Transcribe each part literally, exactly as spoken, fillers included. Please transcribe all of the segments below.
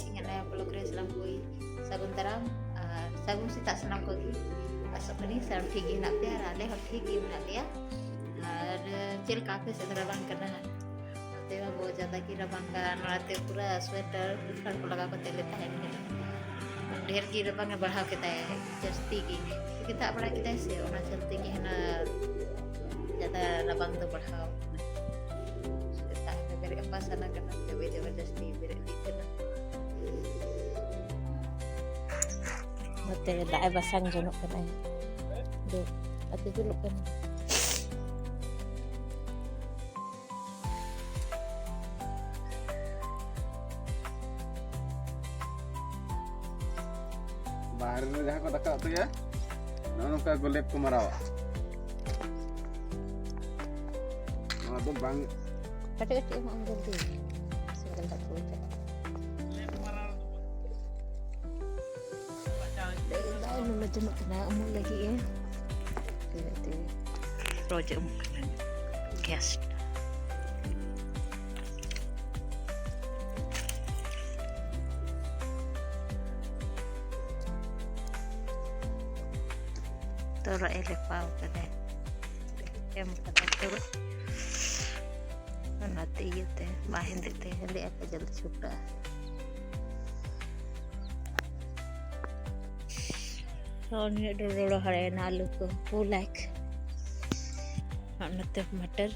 ᱤᱧᱟᱹᱜ ᱱᱟᱭᱟ vlog ᱨᱮ ᱥᱟᱱᱟᱢ ᱠᱚ ᱥᱟᱹᱜᱩᱱ ᱫᱟᱨᱟᱢ ᱟᱨ ᱥᱟᱹᱜᱩᱱ ᱥᱮᱛᱟᱜ ᱥᱟᱱᱟᱢ ᱠᱚᱜᱮ᱾ ᱟᱥᱚᱜ ᱠᱟᱹᱱᱟᱹᱧ ᱥᱟᱱᱟᱢ ᱴᱷᱤᱠ ᱜᱮ ᱦᱮᱱᱟᱜ ᱯᱮᱭᱟ ᱟᱨ ᱟᱞᱮ ᱦᱚᱸ ᱴᱷᱤᱠ ᱜᱮ ᱢᱮᱱᱟᱜ ᱞᱮᱭᱟ᱾ ᱟᱨ ᱪᱮᱫ ᱞᱮᱠᱟ ᱟᱯᱮ ᱥᱮᱫ ᱫᱚ ᱨᱟᱵᱟᱝ ᱠᱟᱱᱟ? ᱱᱚᱛᱮ ᱢᱟ ᱵᱚᱦᱩᱛ ᱡᱟᱫᱟ ᱜᱮ ᱨᱟᱵᱟᱝ ᱠᱟᱱᱟ, ᱚᱱᱟᱛᱮ ᱯᱩᱨᱟᱹ ᱥᱳᱭᱮᱴᱟᱨ ᱯᱷᱩᱴᱟᱨ ᱠᱚ ᱞᱟᱜᱟᱣ ᱠᱟᱛᱮ ᱞᱮ ᱛᱟᱦᱮᱱ ᱠᱟᱱᱟ᱾ ᱰᱷᱮᱨ ᱜᱮ ᱨᱟᱵᱟᱝ ᱮ ᱵᱟᱲᱦᱟᱣ ᱠᱮᱫᱟᱭ, ᱡᱟᱹᱥᱛᱤ ᱜᱮ᱾ ᱥᱮᱛᱟᱜ ᱵᱮᱲᱟ ᱠᱮᱫᱟᱭ ᱥᱮ, ᱚᱱᱟ ᱪᱚᱞᱛᱮ ᱜᱮ ᱦᱟᱱᱟ ᱡᱟᱫᱟ ᱨᱟᱵᱟᱝ ᱫᱚ ᱵᱟᱲᱦᱟᱣ ᱠᱟᱱᱟ᱾ ᱥᱮᱛᱟᱜ ᱨᱮ ᱵᱮᱨᱮᱫ ᱮᱢ ᱵᱟᱝ ᱥᱟᱱᱟ ᱠᱟᱱᱟ, ᱡᱚᱵᱮ ᱡᱚᱵᱚᱨᱫᱚᱥᱛᱤ ᱵᱮᱨᱮᱫ ᱤᱫᱤᱜ ᱠᱟᱱᱟ᱾ ᱱᱚᱛᱮ ᱫᱟᱜ ᱮ ᱵᱟᱥᱟᱝ ᱡᱚᱱᱚᱜ ᱠᱟᱱᱟᱭ᱾ ᱫᱩ, ᱟᱹᱛᱩ ᱫᱩᱞᱩᱜ ᱠᱟᱱᱟ᱾ ᱵᱟᱦᱨᱮ ᱨᱮ ᱡᱟᱦᱟᱸ ᱠᱚ ᱫᱟᱠᱟ ᱩᱛᱩᱭᱟ, ᱱᱚᱜᱼᱚ ᱱᱚᱝᱠᱟ ᱜᱚᱞᱮᱯ ᱠᱚ ᱢᱟᱨᱟᱣᱟ᱾ ᱱᱚᱣᱟ ᱫᱚ ᱵᱟᱝ ᱠᱟᱹᱴᱤᱡ ᱠᱟᱹᱴᱤᱡ ᱮᱢᱚᱜ ᱟᱢ ᱡᱚᱞᱫᱤ᱾ ᱥᱮᱸᱜᱮᱞ ᱫᱟᱜ ᱠᱚ ᱚᱡᱚᱜ᱾ ᱫᱟᱜ ᱞᱚᱞᱚ ᱡᱚᱱᱚᱜ ᱠᱟᱱᱟ, ᱩᱢᱩᱜ ᱞᱟᱹᱜᱤᱫ ᱮ᱾ ᱛᱤᱱᱟᱹᱜ ᱛᱮ ᱨᱚᱡ ᱩᱢᱩᱜ ᱠᱟᱱᱟ ᱜᱮᱥ᱾ ᱛᱚᱨᱚᱡ ᱮ ᱞᱮᱯᱟᱣ ᱠᱟᱫᱟᱭ, ᱮᱢ ᱠᱟᱫᱟᱭ ᱛᱚᱨᱚᱡ᱾ ᱚᱱᱟᱛᱮ ᱤᱭᱟᱹᱛᱮ ᱵᱟᱝ ᱦᱮᱸᱫᱮᱜ ᱛᱮ, ᱦᱮᱸᱫᱮᱜ ᱟᱠᱚ ᱡᱚᱞᱫᱤ ᱪᱷᱩᱴᱟᱹᱜᱼᱟ᱾ ᱛᱚ ᱱᱤᱭᱟᱹ ᱰᱚᱲᱚ ᱰᱚᱲᱚ ᱦᱟᱨᱟᱭᱮᱱᱟ ᱟᱹᱞᱩ ᱠᱚ, ᱯᱩ ᱞᱟᱭᱤᱠ᱾ ᱟᱨ ᱱᱚᱛᱮ ᱢᱟᱴᱟᱨ,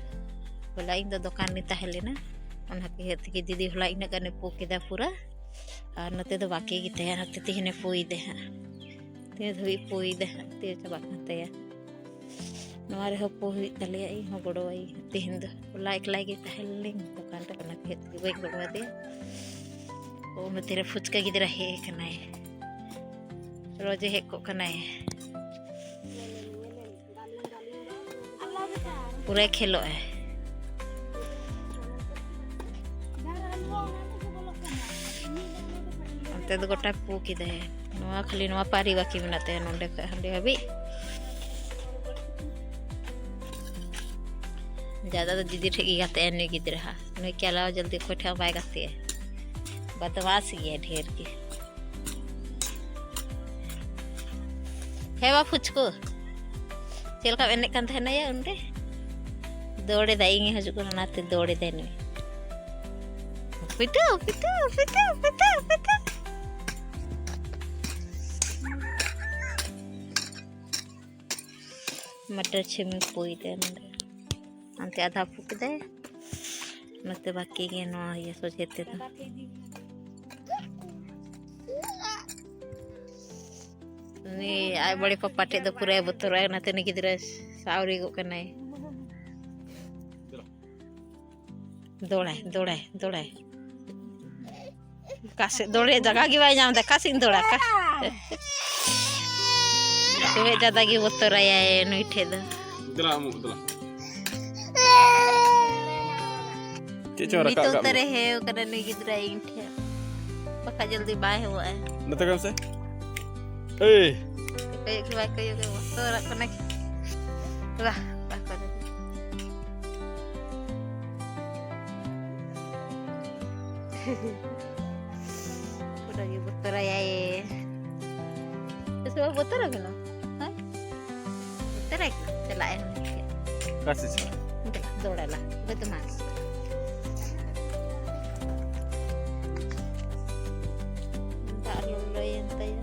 ᱦᱚᱞᱟ ᱤᱧ ᱫᱚ ᱫᱚᱠᱟᱱ ᱨᱤᱧ ᱛᱟᱦᱮᱸ ᱞᱮᱱᱟ, ᱚᱱᱟ ᱠᱚ ᱤᱭᱟᱹ ᱛᱮᱜᱮ ᱫᱤᱫᱤ ᱦᱚᱞᱟ ᱤᱱᱟᱹᱜ ᱜᱟᱱᱮ ᱯᱩ ᱠᱮᱫᱟ ᱯᱩᱨᱟᱹ᱾ ᱟᱨ ᱱᱚᱛᱮ ᱫᱚ ᱵᱟᱹᱠᱤ ᱜᱮ ᱛᱟᱦᱮᱸ, ᱱᱚᱛᱮ ᱛᱮᱦᱮᱧᱮ ᱯᱩᱭ ᱫᱟ ᱦᱟᱸᱜ᱾ ᱛᱤᱱᱟᱹᱜ ᱫᱷᱟᱹᱵᱤᱡ ᱯᱩᱭ ᱫᱟ ᱦᱟᱸᱜ, ᱛᱤ ᱪᱟᱵᱟᱜ ᱠᱟᱱ ᱛᱟᱭᱟ᱾ ᱱᱚᱣᱟ ᱨᱮᱦᱚᱸ ᱯᱩ ᱦᱩᱭᱩᱜ ᱛᱟᱞᱮᱭᱟ, ᱤᱧ ᱦᱚᱸ ᱜᱚᱲᱚᱣᱟᱭ ᱛᱮᱦᱮᱧ ᱫᱚ᱾ ᱦᱚᱞᱟ ᱮᱠᱞᱟ ᱜᱮ ᱛᱟᱦᱮᱸ ᱞᱮᱱᱟᱹᱧ ᱫᱚᱠᱟᱱ ᱨᱮ, ᱚᱱᱟ ᱠᱷᱟᱹᱛᱤᱨ ᱛᱮ ᱵᱟᱹᱧ ᱜᱚᱲᱚ ᱟᱫᱮᱭᱟ᱾ ᱳ, ᱱᱚᱛᱮ ᱨᱮ ᱯᱷᱩᱪᱠᱟ ᱜᱤᱫᱽᱨᱟᱹ ᱦᱮᱡ ᱟᱠᱟᱱᱟᱭ, ᱨᱚᱡᱮ ᱦᱮᱡ ᱠᱚᱜ ᱠᱟᱱᱟᱭ᱾ ᱯᱩᱨᱟᱹ ᱠᱷᱮᱞᱚᱜ ᱟᱭ᱾ ᱚᱱᱛᱮ ᱫᱚ ᱜᱚᱴᱟ ᱯᱩ ᱠᱮᱫᱟᱭ᱾ ᱱᱚᱣᱟ ᱠᱷᱟᱹᱞᱤ ᱱᱚᱣᱟ ᱯᱟᱨᱤ ᱵᱟᱹᱠᱤ ᱢᱮᱱᱟᱜ ᱛᱟᱭᱟ, ᱱᱚᱸᱰᱮ ᱠᱷᱚᱱ ᱦᱟᱸᱰᱮ ᱦᱟᱹᱵᱤᱡ᱾ ᱡᱟᱫᱟ ᱫᱚ ᱫᱤᱫᱤ ᱴᱷᱮᱡ ᱜᱮ ᱜᱟᱛᱮᱜᱼᱟᱭ ᱱᱩᱭ ᱜᱤᱫᱽᱨᱟᱹ ᱦᱟᱸᱜ᱾ ᱱᱩᱭ ᱠᱮᱞᱟᱣ ᱡᱚᱞᱫᱤ ᱚᱠᱚᱭ ᱴᱷᱮᱡ ᱦᱚᱸ ᱵᱟᱭ ᱜᱟᱛᱮᱜᱼᱟ᱾ ᱵᱟᱫᱢᱟᱥ ᱜᱮᱭᱟ ᱰᱷᱮᱨ ᱜᱮ᱾ ᱦᱮᱸ ᱵᱟ ᱯᱷᱩᱪᱠᱩ, ᱪᱮᱫ ᱞᱮᱠᱟᱢ ᱮᱱᱮᱡ ᱠᱟᱱ ᱛᱟᱦᱮᱱᱟ ᱭᱟ ᱩᱱᱨᱮ? ᱫᱟᱹᱲ ᱮᱫᱟᱭ, ᱤᱧᱮ ᱦᱤᱡᱩᱜ ᱠᱟᱱᱟ, ᱚᱱᱟᱛᱮ ᱫᱟᱹᱲ ᱮᱫᱟᱭ ᱱᱩᱭ᱾ ᱯᱤᱴᱟᱹ, ᱯᱤᱴᱟᱹ, ᱯᱤᱴᱟᱹ, ᱯᱤᱴᱟᱹ, ᱯᱤᱴᱟᱹ᱾ ᱢᱟᱴᱟᱨ ᱪᱷᱤᱢᱤ ᱯᱩᱭ ᱛᱮ ᱱᱚᱰᱮ᱾ ᱦᱟᱱᱛᱮ ᱟᱫᱷᱟ ᱯᱩ ᱠᱮᱫᱟᱭ, ᱱᱚᱛᱮ ᱵᱟᱹᱠᱤ ᱜᱮ ᱱᱚᱣᱟ ᱤᱭᱟᱹ ᱥᱚᱡᱷᱮ ᱛᱮᱫᱚ᱾ ᱩᱱᱤ ᱟᱡ ᱵᱟᱹᱲᱤ ᱯᱟᱯᱟ ᱴᱷᱮᱡ ᱫᱚ ᱯᱩᱨᱟᱹᱭ ᱵᱚᱛᱚᱨᱟᱭ, ᱚᱱᱟᱛᱮ ᱩᱱᱤ ᱜᱤᱫᱽᱨᱟᱹ ᱥᱟᱣᱨᱤ ᱜᱚᱜ ᱠᱟᱱᱟᱭ᱾ ᱫᱚᱲᱟᱭ, ᱫᱚᱲᱟᱭ, ᱫᱚᱲᱟᱭ᱾ ᱚᱠᱟ ᱥᱮᱫ ᱫᱚᱲᱮ ᱡᱟᱭᱜᱟ ᱜᱮ ᱵᱟᱭ ᱧᱟᱢ ᱮᱫᱟ, ᱚᱠᱟ ᱥᱮᱫ ᱤᱧ ᱫᱚᱲᱟ? ᱚᱠᱟ? ᱛᱚᱵᱮ ᱡᱟᱫᱟ ᱜᱮ ᱵᱚᱛᱚᱨᱟᱭᱟᱭ ᱱᱩᱭ ᱴᱷᱮᱡ ᱫᱚ᱾ ᱫᱮᱞᱟ ᱟᱢ, ᱫᱮᱞᱟ᱾ ᱪᱮᱫ ᱪᱚᱝ ᱨᱟᱠᱟᱵ ᱱᱤᱛᱚᱜ ᱠᱟᱜ ᱢᱮ᱾ ᱛᱟᱨᱮ ᱦᱮᱣ ᱠᱟᱱᱟ ᱱᱩᱭ ᱜᱤᱫᱽᱨᱟᱹ ᱤᱧ ᱴᱷᱮᱡ, ᱵᱟᱠᱷᱟᱡ ᱡᱚᱞᱫᱤ ᱵᱟᱭ ᱦᱮᱣᱟᱜᱼᱟ᱾ ᱱᱚᱛᱮ ᱠᱚᱢ ᱥᱮ᱾ ᱮᱭ᱾ ᱠᱚᱭᱚᱜ ᱜᱮ ᱵᱟᱭ ᱠᱚᱭᱚᱜ ᱜᱮ, ᱵᱚᱛᱚᱨᱚᱜ ᱠᱟᱱᱟ᱾ ᱵᱟᱦ, ᱵᱟᱦ, ᱵᱟᱦ᱾ ᱯᱩᱨᱟᱹ ᱜᱮ ᱵᱚᱛᱚᱨᱟᱭᱟᱭ᱾ ᱥᱮ ᱵᱟᱝ ᱵᱚᱛᱚᱨ ᱟᱠᱟᱱᱟ? ᱦᱮᱸ? ᱵᱚᱛᱚᱨ ᱟᱭ ᱠᱟᱱᱟ? ᱪᱟᱞᱟᱜ ᱟᱭ ᱦᱟᱸᱰᱮ᱾ ᱚᱠᱟ ᱥᱮᱫ ᱪᱟᱞᱟᱜ? ᱫᱮᱞᱟ, ᱫᱚᱲᱟ ᱞᱟ, ᱵᱚᱫᱢᱟᱥ᱾ ᱫᱟᱜ ᱞᱚᱞᱚᱭᱮᱱ ᱛᱟᱭᱟ᱾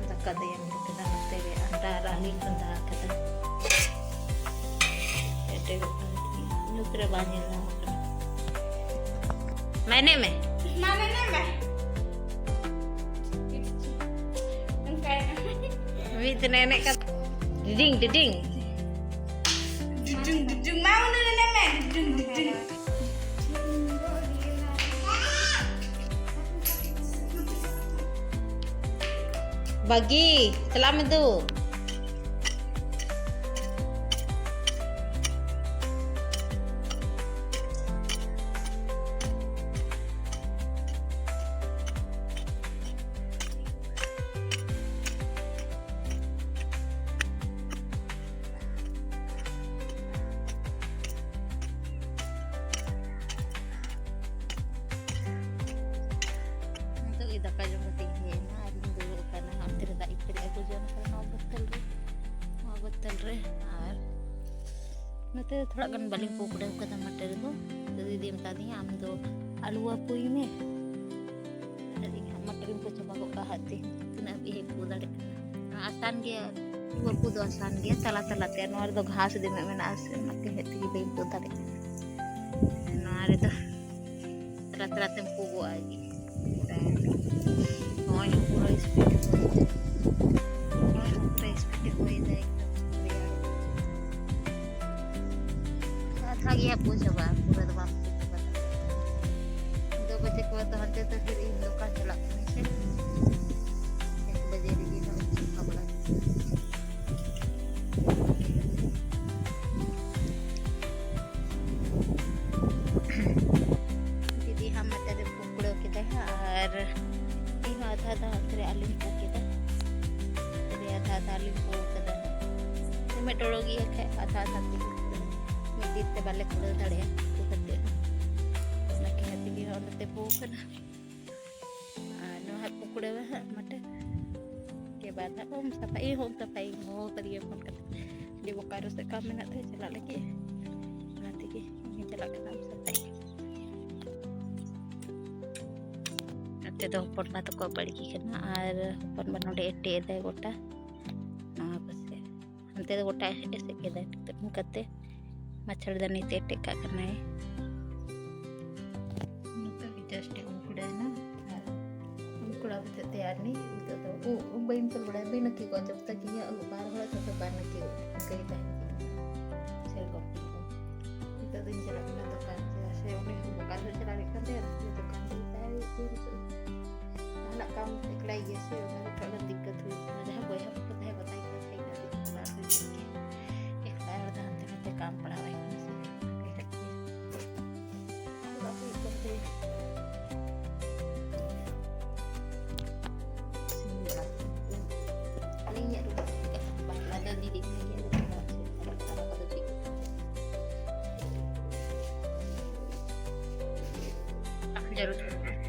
ᱫᱟᱠᱟ ᱫᱚᱭ ᱮᱢ ᱠᱮᱫᱟ, ᱱᱚᱛᱮ ᱨᱮ ᱟᱱᱰᱟ ᱟᱨ ᱟᱹᱞᱩᱧ ᱪᱚᱸᱫᱟ ᱟᱠᱟᱫᱟ᱾ ᱮᱴᱮᱜᱚᱜ ᱠᱟᱱ ᱛᱤᱧᱟ, ᱧᱩᱛ ᱨᱮ ᱵᱟᱝ ᱧᱮᱞ ᱧᱟᱢᱚᱜ ᱠᱟᱱᱟ᱾ ᱢᱟ ᱮᱱᱮᱡ ᱢᱮ᱾ ᱢᱟ ᱮᱱᱮᱡ ᱢᱮ᱾ ᱢᱤᱫ ᱫᱤᱱ ᱮᱱᱮᱡ ᱠᱟᱛᱮ ᱰᱤᱰᱤᱝ, ᱰᱤᱰᱤᱝ᱾ ᱰᱤᱰᱤᱝ, ᱰᱤᱰᱤᱝ᱾ ᱢᱟ ᱩᱱᱤ ᱮᱱᱮᱡ ᱢᱮ᱾ ᱰᱤᱰᱤᱝ, ᱰᱤᱰᱤᱝ᱾ ᱵᱟᱹᱜᱤ, ᱪᱟᱞᱟᱜ ᱢᱮ ᱫᱩ᱾ ᱫᱟᱠᱟ ᱡᱚᱢ ᱠᱟᱛᱮ ᱤᱧ ᱦᱮᱡ ᱮᱱᱟ ᱟᱨ ᱤᱧ ᱫᱩᱲᱩᱵ ᱟᱠᱟᱱᱟ᱾ ᱚᱱᱛᱮ ᱨᱮ ᱫᱟᱜ ᱤᱧ ᱯᱮᱨᱮᱡ ᱟᱹᱜᱩ ᱡᱚᱝ ᱠᱟᱱᱟ ᱱᱚᱣᱟ ᱵᱳᱛᱚᱞ ᱨᱮ, ᱱᱚᱣᱟ ᱵᱳᱛᱚᱞ ᱨᱮ᱾ ᱟᱨ ᱱᱚᱛᱮ ᱫᱚ ᱛᱷᱚᱲᱟ ᱜᱟᱱ ᱵᱟᱹᱞᱤᱧ ᱯᱩ ᱠᱩᱲᱟᱹᱣ ᱠᱟᱫᱟ ᱢᱟᱴᱟᱨ ᱫᱚ᱾ ᱛᱚ ᱫᱤᱫᱤ ᱢᱮᱛᱟ ᱫᱤᱧᱟ, "ᱟᱢ ᱫᱚ ᱟᱞᱩ ᱯᱩᱭ ᱢᱮ, ᱟᱨ ᱤᱧ ᱦᱟᱸᱜ ᱢᱟᱴᱟᱨ ᱤᱧ ᱯᱩ ᱪᱟᱵᱟ ᱜᱚᱫ ᱠᱟᱜᱼᱟ ᱦᱟᱸᱜ ᱛᱮ, ᱛᱤᱱᱟᱹᱜ ᱦᱟᱹᱵᱤᱡ ᱦᱮᱡ ᱯᱩ ᱫᱟᱲᱮᱭᱟᱜ ᱠᱟᱱᱟ?" ᱟᱥᱟᱱ ᱜᱮᱭᱟ, ᱟᱞᱩ ᱯᱩ ᱫᱚ ᱟᱥᱟᱱ ᱜᱮᱭᱟ ᱛᱟᱞᱟ ᱛᱟᱞᱟ ᱛᱮ᱾ ᱱᱚᱣᱟ ᱨᱮᱫᱚ ᱜᱷᱟᱥ ᱫᱚᱢᱮ ᱢᱮᱱᱟᱜᱼᱟ ᱥᱮ, ᱚᱱᱟ ᱛᱮ ᱦᱮᱡ ᱛᱮᱜᱮ ᱵᱟᱹᱧ ᱯᱩ ᱫᱟᱲᱮᱭᱟᱜ ᱠᱟᱱᱟ᱾ ᱱᱚᱣᱟ ᱨᱮᱫᱚ ᱛᱟᱞᱟ ᱛᱟᱞᱟ ᱛᱮᱢ ᱯᱩ ᱜᱚᱜᱼᱟ ᱜᱮ᱾ ᱱᱚᱜᱼᱚᱭ ᱯᱩᱨᱟᱹ speed, ᱱᱚᱜᱼᱚᱭ ᱯᱩᱨᱟᱹ speed ᱛᱮ ᱦᱚᱭ ᱫᱟᱭ, ᱮᱠᱫᱚᱢ ᱨᱮᱭᱟᱲ᱾ ᱟᱫᱷᱟ ᱜᱮᱭᱟ ᱯᱩ ᱪᱟᱵᱟ, ᱯᱩᱨᱟᱹ ᱫᱚ ᱵᱟᱝ ᱯᱩ ᱪᱟᱵᱟ᱾ ᱫᱩ ᱵᱟᱡᱮ ᱠᱚ ᱛᱚ ᱦᱟᱱᱛᱮ ᱛᱚ ᱯᱷᱤᱨ ᱤᱧ ᱫᱚᱠᱟᱱ ᱪᱟᱞᱟᱜ ᱠᱟᱹᱱᱟᱹᱧ ᱥᱮ᱾ ᱮᱠ ᱵᱟᱡᱮ ᱨᱮᱜᱮ ᱱᱚᱜᱼᱚᱭ ᱪᱷᱟᱯᱟ ᱵᱟᱲᱟ᱾ ᱫᱤᱫᱤ ᱦᱟᱸᱜ ᱢᱟᱴᱟᱨ ᱨᱮ ᱯᱩ ᱠᱩᱲᱟᱹᱣ ᱠᱮᱫᱟᱭ ᱦᱟᱸᱜ, ᱟᱨ ᱤᱧ ᱦᱚᱸ ᱟᱫᱷᱟ ᱟᱫᱷᱟ ᱦᱟᱱᱛᱮ ᱨᱮ ᱟᱹᱞᱩᱧ ᱯᱩ ᱠᱮᱫᱟ, ᱦᱟᱱᱛᱮ ᱨᱮ ᱟᱫᱷᱟ ᱟᱫᱷᱟ ᱟᱹᱞᱩᱧ ᱯᱩ ᱠᱮᱫᱟ᱾ ᱢᱤᱫ ᱴᱚᱲᱚ ᱜᱮᱭᱟ ᱠᱷᱟᱡ ᱟᱫᱷᱟ ᱟᱫᱷᱟ ᱛᱮᱜᱮ ᱢᱤᱫ ᱫᱤᱱ ᱛᱮ ᱵᱟᱞᱮ ᱠᱩᱲᱟᱹᱣ ᱫᱟᱲᱮᱭᱟᱜᱼᱟ ᱯᱩ ᱠᱟᱛᱮ᱾ ᱚᱱᱟ ᱠᱷᱟᱹᱛᱤᱨ ᱛᱮᱜᱮ ᱦᱚᱸ ᱱᱚᱛᱮ ᱯᱩ ᱠᱟᱱᱟ᱾ ᱟᱨ ᱱᱚᱣᱟ ᱦᱟᱸᱜ ᱯᱩ ᱠᱩᱲᱟᱹᱣᱟ ᱦᱟᱸᱜ ᱢᱟᱴᱟᱨ᱾ ᱠᱮ ᱵᱟᱫ ᱦᱟᱸᱜ ᱩᱢ ᱥᱟᱯᱷᱟ, ᱤᱧ ᱦᱚᱸ ᱩᱢ ᱥᱟᱯᱷᱟᱭ, ᱤᱧ ᱦᱚᱦᱚ ᱠᱟᱫᱮᱭᱟ ᱯᱷᱳᱱ ᱠᱟᱛᱮ, ᱡᱮ ᱵᱳᱠᱟᱨᱳ ᱥᱮᱫ ᱠᱟᱢ ᱢᱮᱱᱟᱜ ᱛᱟᱭᱟ ᱪᱟᱞᱟᱜ ᱞᱟᱹᱜᱤᱫ, ᱚᱱᱟ ᱛᱮᱜᱮ ᱤᱧ ᱪᱟᱞᱟᱜ ᱠᱟᱱᱟ ᱩᱢ ᱥᱟᱯᱷᱟᱭ᱾ ᱱᱚᱛᱮ ᱫᱚ ᱦᱚᱯᱚᱱ ᱵᱟ ᱛᱟᱠᱚᱣᱟᱜ ᱵᱟᱲᱜᱮ ᱠᱟᱱᱟ ᱟᱨ ᱦᱚᱯᱚᱱ ᱵᱟ ᱱᱚᱰᱮ ᱮᱴᱮᱫ ᱮᱫᱟᱭ ᱜᱚᱴᱟ ᱱᱚᱣᱟ ᱯᱟᱥᱮ᱾ ᱦᱟᱱᱛᱮ ᱫᱚ ᱜᱚᱴᱟ ᱮᱥᱮᱫ ᱠᱮᱫᱟᱭ, ᱚᱱᱠᱟᱛᱮ ᱢᱟᱪᱷᱟᱲᱫᱟᱹᱱᱤ ᱛᱮ ᱮᱴᱮᱫ ᱠᱟᱜ ᱠᱟᱱᱟᱭ᱾ ᱱᱤᱛᱚᱜ ᱜᱮ just ᱮ ᱩᱢ ᱠᱩᱲᱟᱹᱭᱮᱱᱟ ᱟᱨ ᱩᱢ ᱠᱩᱲᱟᱹᱣ ᱠᱟᱛᱮ ᱛᱮᱭᱟᱨ ᱱᱤᱡ ᱱᱤᱛᱚᱜ ᱫᱚ ᱩ-, ᱩᱵ ᱵᱟᱹᱧ ᱛᱚᱞ ᱵᱟᱲᱟᱭᱟ, ᱵᱟᱹᱧ ᱱᱟᱹᱠᱤ ᱠᱚᱣᱟ, ᱡᱚᱵ ᱛᱟᱠ ᱤᱧᱟᱹᱜ ᱩᱵ ᱵᱟᱨ ᱦᱚᱲᱟᱜ ᱡᱚᱛᱚ ᱵᱟᱨ ᱱᱟᱹᱠᱤ ᱩᱵ ᱚᱱᱠᱟ ᱜᱮ ᱛᱟᱦᱮᱱ ᱛᱤᱧᱟ᱾ ᱥᱮᱨᱚᱠᱚᱢ ᱱᱤᱛᱚᱜ ᱫᱚᱧ ᱪᱟᱞᱟᱜ ᱠᱟᱱᱟ ᱫᱚᱠᱟᱱ, ᱪᱮᱫᱟᱜ ᱥᱮ ᱚᱸᱰᱮ ᱦᱚᱸ ᱫᱚᱠᱟᱱ ᱨᱮ ᱪᱟᱞᱟᱣ ᱦᱩᱭᱩᱜ ᱠᱟᱱ ᱛᱟᱦᱮᱸ, ᱟᱨ ᱱᱤᱛᱚᱜ ᱫᱚᱠᱟᱱ ᱨᱮ ᱛᱟᱦᱮᱸ ᱦᱩᱭᱩᱜ ᱛᱤᱧᱟ᱾ ᱱᱤᱛᱚᱜ ᱡᱟᱦᱟᱱᱟᱜ ᱠᱟᱢ ᱮᱠᱞᱟᱭ ᱜᱮᱭᱟ ᱥᱮ, ᱚᱱᱟ ᱨᱮ ᱛᱷᱚᱲᱟ ᱜᱟᱱ ᱫᱤᱠᱠᱟᱛ ᱦᱩᱭᱩᱜ ᱠᱟᱱᱟ᱾ ᱡᱟᱦᱟᱸ ᱵᱚᱭᱦᱟ ᱠᱚᱠᱚ ᱛᱟᱦᱮᱸ ᱠᱟᱛᱮ ᱤᱧ ᱫᱚ ᱮᱠᱞᱟ ᱦᱚᱲ ᱫᱚ ᱦᱟᱱᱛᱮ ᱱᱟᱛᱮ ᱠᱟᱢ ᱯᱟᱲᱟᱣ ᱟᱭ ᱠᱟᱱᱟ ᱥᱮ᱾ ᱟᱫᱚ ᱟᱯᱮ ᱤᱧ ᱫᱚ ᱥᱤᱧ ᱵᱮᱲᱟ ᱟᱹᱞᱤᱧᱟᱜ ᱨᱩᱢ ᱵᱟᱯᱞᱟ ᱫᱚ ᱫᱤᱫᱤ ᱴᱷᱮᱱ ᱜᱮ ᱦᱩᱭᱩᱜᱼᱟ᱾ ᱡᱟᱹᱨᱩᱲ᱾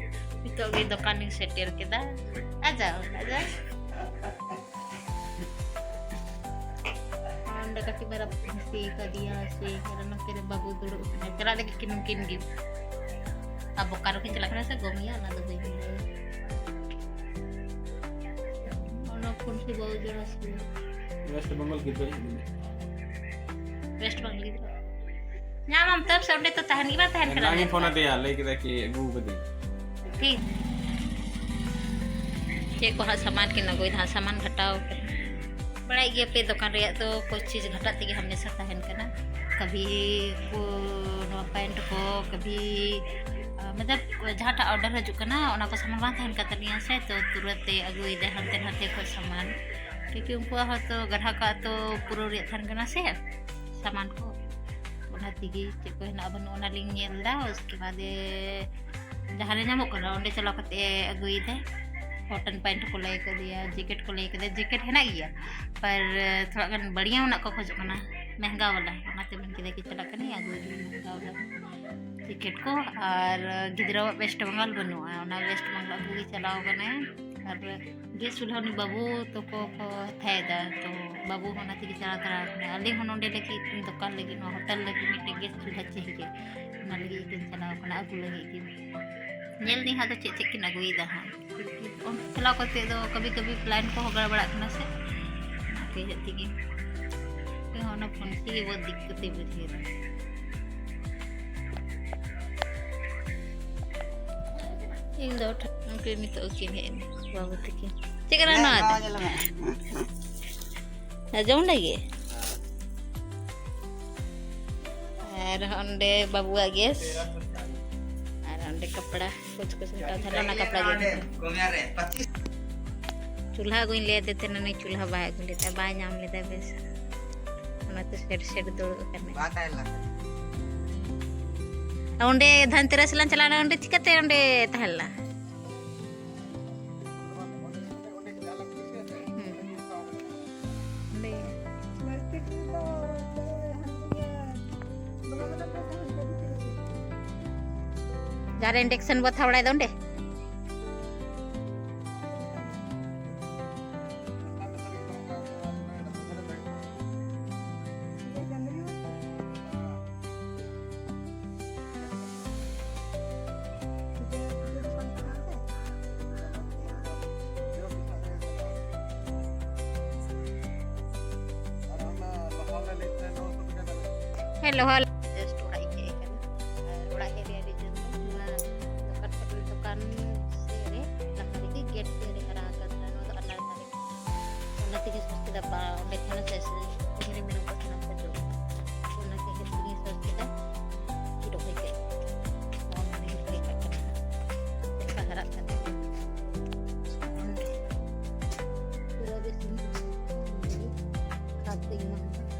ᱱᱤᱛᱚᱜ ᱜᱮ ᱫᱚᱠᱟᱱᱤᱧ ᱥᱮᱴᱮᱨ ᱠᱮᱫᱟ᱾ ᱟᱡᱟᱣ, ᱟᱡᱟᱣ᱾ ᱚᱸᱰᱮ ᱠᱟᱹᱴᱤᱡ ᱢᱟᱨᱟᱝ ᱦᱟᱹᱥᱩᱭ ᱠᱟᱫᱮᱭᱟ, ᱦᱟᱹᱥᱩᱭ ᱠᱟᱫᱟ᱾ ᱱᱚᱛᱮ ᱨᱮ ᱵᱟᱹᱵᱩ ᱫᱩᱲᱩᱵ ᱠᱟᱱᱟᱭ᱾ ᱪᱟᱞᱟᱜ ᱞᱟᱹᱜᱤᱫ ᱠᱤᱱ ᱩᱱᱠᱤᱱ ᱜᱮ᱾ ᱟᱨ ᱵᱚᱠᱟᱨᱳ ᱠᱤᱱ ᱪᱟᱞᱟᱜ ᱠᱟᱱᱟ ᱥᱮ ᱜᱚᱢᱤᱭᱟ, ᱚᱱᱟ ᱫᱚ ᱵᱟᱹᱧ ᱵᱟᱲᱟᱭᱟ᱾ ᱚᱱᱟ ᱯᱷᱳᱱ ᱥᱮ ᱵᱟᱹᱦᱩ ᱡᱚᱲᱟ ᱥᱮ? ᱳᱭᱮᱥᱴ ᱵᱮᱝᱜᱚᱞ ᱜᱤᱫᱽᱨᱟᱹ ᱤᱧ ᱢᱮᱱᱮᱫ᱾ ᱳᱭᱮᱥᱴ ᱵᱮᱝᱜᱚᱞ ᱜᱤᱫᱽᱨᱟᱹ? ᱧᱟᱢᱟᱢ ᱛᱚ, ᱥᱮ ᱚᱸᱰᱮ ᱛᱚ ᱛᱟᱦᱮᱱ ᱜᱮ ᱵᱟᱝ ᱛᱟᱦᱮᱱ ᱠᱟᱱᱟ᱾ ᱮᱱᱟᱝ ᱤᱧ ᱯᱷᱳᱱ ᱟᱫᱮᱭᱟ, ᱞᱟᱹᱭ ᱠᱮᱫᱟ ᱠᱤ ᱟᱹᱜᱩ ᱠᱟᱹᱫᱟᱹᱧ᱾ ᱴᱷᱤᱠ᱾ ᱪᱮᱫ ᱠᱚ ᱦᱟᱸᱜ ᱥᱟᱢᱟᱱ ᱠᱤᱱ ᱟᱹᱜᱩᱭᱮᱫᱟ ᱦᱟᱸᱜ, ᱥᱟᱢᱟᱱ ᱜᱷᱟᱴᱟᱣ ᱠᱟᱱᱟ᱾ ᱵᱟᱲᱟᱭ ᱜᱮᱭᱟ ᱯᱮ, ᱫᱚᱠᱟᱱ ᱨᱮᱭᱟᱜ ᱫᱚ ᱠᱩᱪ ᱪᱤᱡᱽ ᱜᱷᱟᱴᱟᱜ ᱛᱮᱜᱮ ᱦᱟᱢᱮᱥᱟ ᱛᱟᱦᱮᱱ ᱠᱟᱱᱟ᱾ ᱠᱟᱵᱷᱤ ᱠᱚ ᱱᱚᱣᱟ ᱯᱮᱱᱴ ᱠᱚ, ᱠᱟᱵᱷᱤ, ᱟ, ᱢᱚᱛᱞᱚᱵ ᱡᱟᱦᱟᱸᱴᱟᱜ ᱚᱰᱟᱨ ᱦᱤᱡᱩᱜ ᱠᱟᱱᱟ, ᱚᱱᱟ ᱠᱚ ᱥᱟᱢᱟᱱ ᱵᱟᱝ ᱛᱟᱦᱮᱱ ᱠᱟᱱ ᱛᱟᱞᱤᱧᱟ ᱥᱮ, ᱛᱚ ᱛᱩᱨᱟᱹᱛ ᱛᱮ ᱟᱹᱜᱩᱭᱮᱫᱟᱭ ᱦᱟᱱᱛᱮ ᱱᱟᱛᱮ ᱠᱷᱚᱱ ᱥᱟᱢᱟᱱ, ᱠᱤᱭᱩᱠᱤ ᱩᱱᱠᱩᱣᱟᱜ ᱦᱚᱸᱛᱚ ᱜᱟᱨᱦᱟᱠᱟᱜ ᱛᱚ ᱯᱩᱨᱟᱹᱣ ᱨᱮᱭᱟᱜ ᱛᱟᱦᱮᱱ ᱠᱟᱱᱟ ᱥᱮ ᱥᱟᱢᱟᱱ ᱠᱚ, ᱚᱱᱟ ᱛᱮᱜᱮ ᱪᱮᱫ ᱠᱚ ᱦᱮᱱᱟᱜᱼᱟ ᱵᱟᱹᱱᱩᱜ ᱚᱱᱟ ᱞᱤᱧ ᱧᱮᱞ ᱮᱫᱟ᱾ ᱩᱥᱠᱮ ᱵᱟᱫᱮ ᱡᱟᱦᱟᱸ ᱨᱮ ᱧᱟᱢᱚᱜ ᱠᱟᱱᱟ ᱚᱸᱰᱮ ᱪᱟᱞᱟᱣ ᱠᱟᱛᱮ ᱟᱹᱜᱩᱭᱮᱫᱟᱭ᱾ ᱠᱚᱴᱚᱱ ᱯᱮᱱᱴ ᱠᱚ ᱞᱟᱹᱭ ᱠᱟᱫᱮᱭᱟ, ᱡᱮᱠᱮᱴ ᱠᱚ ᱞᱟᱹᱭ ᱠᱟᱫᱮᱭᱟ, ᱡᱮᱠᱮᱴ ᱦᱮᱱᱟᱜ ᱜᱮᱭᱟ, ᱯᱟᱨ ᱛᱷᱚᱲᱟ ᱜᱟᱱ ᱵᱟᱹᱲᱤᱭᱟᱹ ᱚᱱᱟ ᱠᱚ ᱠᱷᱚᱡᱚᱜ ᱠᱟᱱᱟ, ᱢᱮᱦᱝᱜᱟ ᱣᱟᱞᱟ, ᱚᱱᱟᱛᱮ ᱢᱮᱱ ᱠᱮᱫᱟ ᱠᱤ ᱪᱟᱞᱟᱜ ᱠᱟᱹᱱᱟᱹᱧ ᱟᱹᱜᱩᱭᱮᱫᱟᱹᱧ ᱢᱮᱦᱝᱜᱟ ᱣᱟᱞᱟ ᱡᱮᱠᱮᱴ ᱠᱚ᱾ ᱟᱨ ᱜᱤᱫᱽᱨᱟᱹᱣᱟᱜ ᱣᱮᱥᱴ ᱵᱮᱝᱜᱚᱞ ᱵᱟᱹᱱᱩᱜᱼᱟ, ᱚᱱᱟ ᱣᱮᱥᱴ ᱵᱮᱝᱜᱚᱞ ᱟᱹᱜᱩ ᱜᱮ ᱪᱟᱞᱟᱣ ᱠᱟᱱᱟᱭ᱾ ᱟᱨ ᱜᱮᱥ ᱪᱩᱞᱦᱟᱹ ᱩᱱᱤ ᱵᱟᱹᱵᱩ ᱛᱟᱠᱚ ᱠᱚ ᱦᱟᱛᱟᱭᱮᱫᱟ, ᱛᱚ ᱵᱟᱹᱵᱩ ᱦᱚᱸ ᱚᱱᱟ ᱛᱮᱜᱮ ᱪᱟᱞᱟᱣ ᱛᱟᱨᱟ ᱟᱠᱟᱱᱟ᱾ ᱟᱹᱞᱤᱧ ᱦᱚᱸ ᱱᱚᱰᱮ ᱞᱟᱹᱜᱤᱫ ᱫᱚᱠᱟᱱ ᱞᱟᱹᱜᱤᱫ, ᱱᱚᱣᱟ ᱦᱳᱴᱮᱞ ᱞᱟᱹᱜᱤᱫ ᱢᱤᱫᱴᱮᱱ ᱜᱮᱥ ᱪᱩᱞᱦᱟᱹ ᱪᱟᱹᱦᱤᱡᱮ, ᱚᱱᱟ ᱞᱟᱹᱜᱤᱫ ᱜᱮᱞᱤᱧ ᱪᱟᱞᱟᱣ ᱠᱟᱱᱟ ᱟᱹᱜᱩ ᱞᱟᱹᱜᱤᱫ ᱜᱮ᱾ ᱧᱮᱞ ᱫᱟᱹᱧ ᱦᱟᱸᱜ ᱫᱚ ᱪᱮᱫ ᱪᱮᱫ ᱠᱤᱱ ᱟᱹᱜᱩᱭᱮᱫᱟ ᱦᱟᱸᱜ᱾ ᱚᱱᱛᱮ ᱪᱟᱞᱟᱣ ᱠᱟᱛᱮ ᱫᱚ ᱠᱟᱵᱷᱤ ᱠᱟᱵᱷᱤ ᱯᱞᱟᱱ ᱠᱚᱦᱚᱸ ᱜᱟᱲᱵᱟᱲᱟᱜ ᱠᱟᱱᱟ ᱥᱮ, ᱚᱱᱟ ᱠᱚ ᱤᱭᱟᱹ ᱛᱮᱜᱮ᱾ ᱤᱧ ᱦᱚᱸ ᱚᱱᱟ ᱯᱷᱳᱱ ᱛᱮᱜᱮ ᱵᱚᱦᱩᱛ ᱫᱤᱠᱠᱟᱛ ᱤᱧ ᱵᱩᱡᱷᱟᱹᱣ ᱮᱫᱟ᱾ ᱤᱧ ᱫᱚ ᱴᱷᱟ-, ᱩᱱᱠᱤᱱ ᱱᱤᱛᱚᱜ ᱠᱤᱱ ᱦᱮᱡ ᱮᱱᱟ, ᱵᱟᱹᱵᱩ ᱛᱟᱹᱠᱤᱱ᱾ ᱪᱮᱫ ᱠᱟᱱᱟ ᱱᱚᱣᱟ ᱫᱚ? ᱡᱚᱢ ᱞᱟᱹᱜᱤᱫ? ᱟᱨ ᱚᱸᱰᱮ ᱵᱟᱹᱵᱩᱣᱟᱜ ᱜᱮᱥ, ᱟᱨ ᱚᱸᱰᱮ ᱠᱟᱯᱲᱟ, ᱠᱩᱪ ᱠᱩᱪ ᱱᱤᱛᱚᱜ ᱛᱟᱦᱮᱱᱟ, ᱚᱱᱟ ᱠᱟᱯᱲᱟ ᱜᱮ᱾ ᱪᱩᱞᱦᱟ ᱟᱹᱜᱩᱧ ᱞᱟᱹᱭ ᱟᱫᱮ ᱛᱟᱦᱮᱱᱟ, ᱩᱱᱤ ᱪᱩᱞᱦᱟ ᱵᱟᱭ ᱟᱹᱜᱩ ᱞᱮᱫᱟ, ᱵᱟᱭ ᱧᱟᱢ ᱞᱮᱫᱟ ᱵᱮᱥ, ᱚᱱᱟᱛᱮ ᱥᱮᱴ ᱥᱮᱴ ᱫᱩᱲᱩᱵ ᱟᱠᱟᱱᱟ᱾ ᱚᱸᱰᱮ ᱫᱷᱟᱱᱛᱮᱨᱟᱥ ᱞᱟᱝ ᱪᱟᱞᱟᱣ ᱞᱮᱱᱟ, ᱚᱸᱰᱮ ᱪᱤᱠᱟᱹᱛᱮ ᱚᱸᱰᱮ ᱛᱟᱦᱮᱸ ᱞᱮᱱᱟ? ᱦᱩᱸ᱾ ᱚᱸᱰᱮ᱾ ᱡᱟᱦᱟᱸ ᱨᱮ ᱤᱱᱰᱮᱠᱥᱚᱱ ᱵᱚ ᱛᱷᱟᱣᱲᱟᱭ ᱫᱚ ᱚᱸᱰᱮ? Hello, hello. ᱡᱟᱥᱴ ᱚᱲᱟᱜ ᱤᱧ ᱦᱮᱡ ᱟᱠᱟᱱᱟ᱾ ᱟᱨ ᱚᱲᱟᱜ ᱦᱮᱡ ᱨᱮ ᱟᱹᱰᱤ ᱡᱳᱨ ᱱᱚᱣᱟ ᱫᱚᱠᱟᱱ ᱥᱮᱫ ᱨᱮ ᱞᱟᱦᱟ ᱨᱮᱜᱮ ᱜᱮᱴ ᱥᱮᱫ ᱨᱮ ᱦᱟᱨᱟ ᱟᱠᱟᱱ ᱛᱟᱦᱮᱱᱟ᱾ ᱱᱚᱣᱟ ᱫᱚ ᱟᱱᱟᱨ ᱫᱟᱨᱮ᱾ ᱚᱱᱟ ᱛᱮᱜᱮ ᱥᱚᱥ ᱠᱮᱫᱟ, ᱵᱟ, ᱚᱸᱰᱮ ᱠᱷᱚᱱ ᱥᱮ ᱥᱮ ᱰᱟᱹᱝᱨᱤ ᱢᱮᱨᱚᱢ ᱠᱚ ᱥᱟᱱᱟᱢ ᱠᱚ ᱡᱚᱢ᱾ ᱚᱱᱟ ᱛᱮᱜᱮ ᱛᱮᱜᱮ ᱥᱚᱥ ᱠᱮᱫᱟ᱾ ᱨᱚᱦᱚᱭ ᱠᱮᱫ᱾ ᱱᱚᱣᱟ ᱢᱟᱱᱮ ᱨᱚᱦᱚᱭ ᱠᱟᱜ ᱠᱟᱱᱟ᱾ ᱪᱮᱫ ᱞᱮᱠᱟ ᱦᱟᱨᱟᱜ ᱠᱟᱱᱟ᱾ ᱯᱩᱨᱟᱹ ᱜᱮ ᱥᱤᱢ ᱠᱷᱟᱫᱽ ᱠᱚᱧ ᱮᱢᱟᱜ ᱠᱟᱱᱟ᱾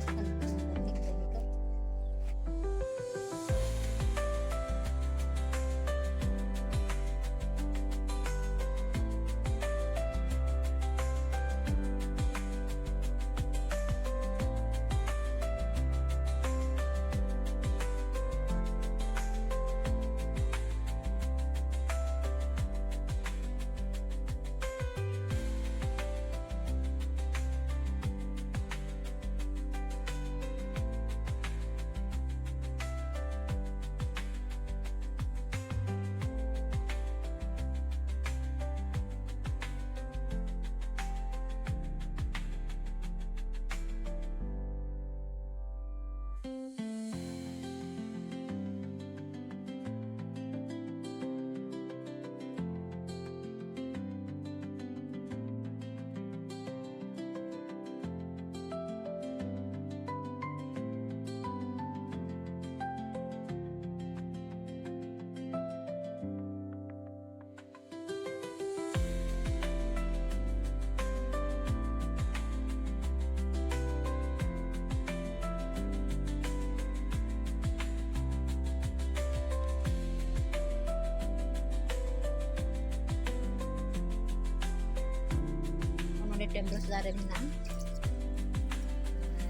ᱱᱚᱰᱮ ᱴᱮᱢᱵᱨᱚᱥ ᱫᱟᱨᱮ ᱢᱮᱱᱟᱜᱼᱟ᱾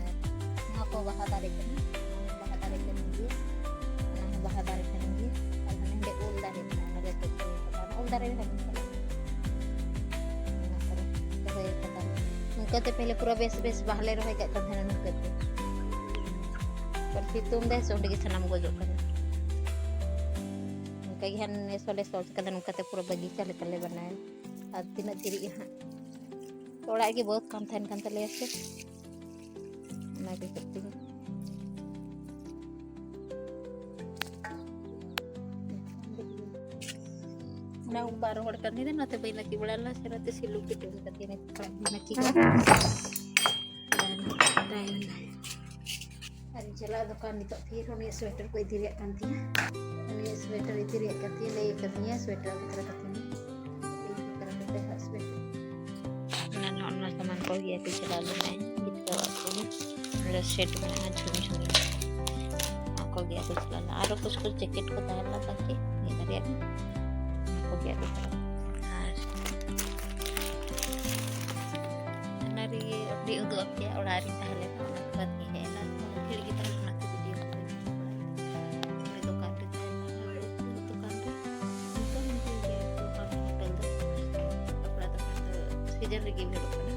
ᱟᱨ ᱱᱚᱣᱟ ᱠᱚ ᱵᱟᱦᱟ ᱫᱟᱨᱮ ᱠᱟᱱᱟ᱾ ᱱᱚᱣᱟ ᱦᱚᱸ ᱵᱟᱦᱟ ᱫᱟᱨᱮ ᱠᱟᱱ ᱜᱮᱭᱟ᱾ ᱚᱱᱟ ᱦᱚᱸ ᱵᱟᱦᱟ ᱫᱟᱨᱮ ᱠᱟᱱ ᱜᱮᱭᱟ᱾ ᱟᱨ ᱦᱟᱱᱮ ᱦᱟᱸᱰᱮ ᱩᱞ ᱫᱟᱨᱮ ᱢᱮᱱᱟᱜᱼᱟ᱾ ᱚᱱᱟ ᱫᱚ ᱪᱮᱫ ᱠᱚ ᱢᱮᱛᱟᱜᱼᱟ? ᱚᱱᱟ ᱩᱞ ᱫᱟᱨᱮ ᱨᱮ ᱦᱟᱸᱜ ᱢᱮᱱᱟᱜᱼᱟ᱾ ᱚᱱᱟ ᱠᱚᱨᱮ ᱨᱚᱦᱚᱭ ᱠᱟᱫᱟ᱾ ᱱᱚᱝᱠᱟ ᱛᱮ ᱯᱮᱦᱞᱮ ᱯᱩᱨᱟᱹ ᱵᱮᱥ ᱵᱮᱥ ᱵᱟᱦᱟ ᱞᱮ ᱨᱚᱦᱚᱭ ᱠᱟᱜ ᱠᱟᱱ ᱛᱟᱦᱮᱱᱟ ᱱᱚᱝᱠᱟ ᱛᱮ᱾ ᱯᱚᱨ ᱥᱤᱛᱩᱝ ᱫᱟᱭ ᱥᱮ ᱚᱸᱰᱮ ᱜᱮ ᱥᱟᱱᱟᱢ ᱜᱚᱡᱚᱜ ᱠᱟᱱᱟ᱾ ᱚᱱᱠᱟ ᱜᱮ ᱦᱟᱸᱜ ᱱᱮᱥ ᱦᱚᱸᱞᱮ ᱥᱚᱪ ᱠᱟᱫᱟ ᱱᱚᱝᱠᱟ ᱛᱮ ᱯᱩᱨᱟᱹ ᱵᱟᱜᱤᱪᱟ ᱞᱮᱠᱟ ᱞᱮ ᱵᱮᱱᱟᱣᱟ᱾ ᱟᱨ ᱛᱤᱱᱟᱹᱜ ᱪᱮᱨᱤᱡ ᱦᱟᱸᱜ ᱚᱲᱟᱜ ᱜᱮ ᱵᱟᱹᱫᱽ ᱠᱟᱱ ᱛᱟᱦᱮᱱ ᱠᱟᱱ ᱛᱟᱞᱮᱭᱟ ᱥᱮ᱾ ᱚᱱᱟ ᱜᱮ ᱠᱟᱹᱴᱤᱡ ᱚᱱᱟ ᱩᱱ ᱵᱟᱨ ᱦᱚᱲ ᱠᱟᱱ ᱛᱤᱧ ᱱᱚᱛᱮ ᱵᱟᱹᱧ ᱱᱟᱹᱠᱤ ᱵᱟᱲᱟ ᱞᱮᱱᱟ, ᱥᱮ ᱱᱚᱛᱮ ᱥᱤᱞᱩ ᱠᱤᱴᱩ ᱠᱟᱛᱮ ᱱᱟᱹᱠᱤ ᱠᱚ᱾ ᱟᱨ ᱪᱟᱞᱟᱜ ᱫᱚᱠᱟᱱ ᱱᱤᱛᱚᱜ ᱯᱷᱤᱨ ᱩᱱᱤᱭᱟᱜ ᱥᱳᱭᱮᱴᱟᱨ ᱠᱚ ᱤᱫᱤ ᱨᱮᱭᱟᱜ ᱠᱟᱱ ᱛᱤᱧᱟ᱾ ᱩᱱᱤᱭᱟᱜ ᱥᱳᱭᱮᱴᱟᱨ ᱤᱫᱤ ᱨᱮᱭᱟᱜ ᱠᱟᱱ ᱛᱤᱧᱟ, ᱞᱟᱹᱭ ᱟᱠᱟᱫᱤᱧᱟ ᱥᱳᱭᱮᱴᱟᱨ ᱟᱹᱜᱩ ᱛᱚᱨᱟ ᱠᱟᱛᱤᱧ ᱢᱮ᱾ ᱤᱧ ᱠᱚ ᱠᱟᱨᱟ ᱠᱟᱛᱮ ᱦᱟᱸᱜ ᱥᱳᱭᱮᱴᱟᱨ᱾ ᱚᱱᱟ ᱱᱚᱜᱼᱚ ᱱᱚᱣᱟ ᱥᱟᱢᱟᱱ ᱠᱚ ᱟᱹᱜᱩᱭᱟ ᱠᱚ ᱪᱟᱞᱟᱣ ᱞᱮᱱᱟᱭ ᱜᱤᱫᱽᱨᱟᱹᱣᱟᱜ ᱠᱚ᱾ ᱚᱸᱰᱮ ᱥᱮᱴ ᱢᱮᱱᱟᱜᱼᱟ, ᱡᱷᱩᱲᱤ ᱡᱷᱩᱲᱤ᱾ ᱚᱱᱟ ᱠᱚ ᱟᱹᱜᱩᱭᱟ ᱠᱚ ᱪᱟᱞᱟᱣ ᱞᱮᱱᱟ᱾ ᱟᱨᱚ ᱠᱩᱪ ᱠᱩᱪ ᱡᱮᱠᱮᱴ ᱠᱚ ᱛᱟᱦᱮᱸ ᱞᱮᱱᱟ ᱛᱟᱠᱤ ᱢᱤᱫ ᱵᱟᱨᱭᱟ ᱜᱟᱱ᱾ ᱚᱱᱟ ᱠᱚ ᱟᱹᱜᱩᱭᱟ ᱠᱚ ᱪᱟᱞᱟᱣ ᱞᱮᱱᱟ᱾ ᱟᱨ ᱚᱱᱟ ᱨᱮᱜᱮ ᱟᱹᱰᱤ ᱩᱫᱩᱜ ᱟᱯᱮᱭᱟ, ᱚᱲᱟᱜ ᱨᱤᱧ ᱛᱟᱦᱮᱸ ᱞᱮᱱᱟ, ᱚᱱᱟ ᱠᱚ ᱵᱟᱫᱽ ᱜᱮ ᱦᱮᱡ ᱮᱱᱟ᱾ ᱵᱷᱤᱲ ᱜᱮ ᱛᱟᱦᱮᱸ ᱠᱟᱱᱟ ᱠᱚ ᱵᱷᱤᱰᱤᱭᱳ ᱠᱚ᱾ ᱚᱸᱰᱮ ᱫᱚᱠᱟᱱ ᱨᱮ ᱛᱟᱦᱮᱸ ᱞᱮᱱᱟ, ᱫᱚᱠᱟᱱ ᱨᱮ᱾ ᱱᱤᱛᱚᱜ ᱦᱚᱸ ᱵᱷᱤᱲ ᱜᱮᱭᱟ, ᱫᱚᱠᱟᱱ ᱨᱮ ᱧᱮᱯᱮᱞ ᱫᱚ᱾ ᱠᱟᱯᱲᱟ ᱫᱚᱠᱟᱱ ᱫᱚ ᱥᱤᱡᱚᱱ ᱨᱮᱜᱮ ᱵᱷᱤᱲᱚᱜ ᱠᱟᱱᱟ᱾